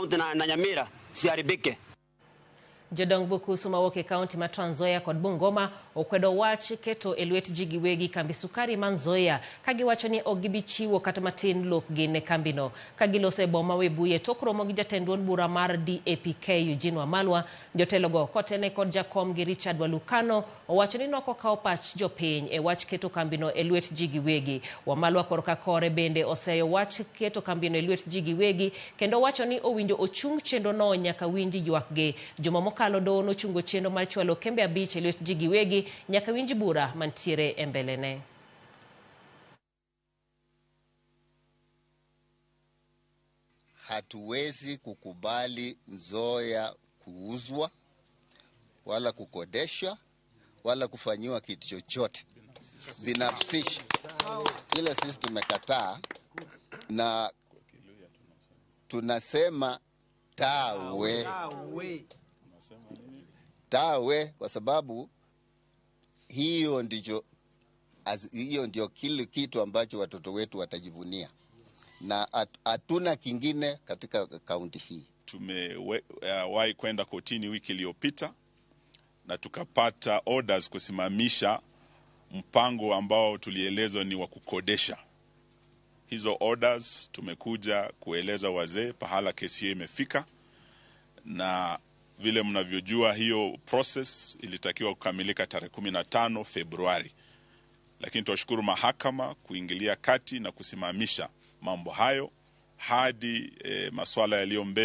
County na Nyamira siharibike. Jodong Bukusu mawuok e kaunti ma Trans Nzoia kod Bungoma okwedo wach keto e lwet ji giwegi kambi sukari ma Nzoia ka giwacho ni ok gibi chiwo kata matin lopgi ne kambino. Ka giloso e boma Webuye tok romo gi jatend duond bura mar DAPK Eugene Wamalwa, jotelogo kotene kod jakom gi Richard Walukano owacho ni nok okawo pach jopiny e wach keto kambino e lwet ji giwegi. Wamalwa korka kore bende oseyo wach keto kambino e lwet ji giwegi kendo wacho ni owinjo ochung chenrono nyaka winj ywakgi. Juma mokalo doho nochungo chenro mar chwalo kembe 5 e lwet ji giwegi nyaka winj bura mantiere e mbelene. Hatuwezi kukubali Nzoia kuuzwa wala kukodesha wala kufanyiwa kitu chochote binafsisha. Ile sisi tumekataa na tunasema tawe. Tawe kwa sababu hiyo ndio kile kitu ambacho watoto wetu watajivunia. Na hatuna kingine katika kaunti hii. Tumewahi kwenda kotini wiki iliyopita na tukapata orders kusimamisha mpango ambao tulielezwa ni wa kukodesha. Hizo orders tumekuja kueleza wazee pahala kesi hiyo imefika, na vile mnavyojua hiyo process ilitakiwa kukamilika tarehe 15 Februari. Lakini tunashukuru mahakama kuingilia kati na kusimamisha mambo hayo hadi masuala yaliyo mbele.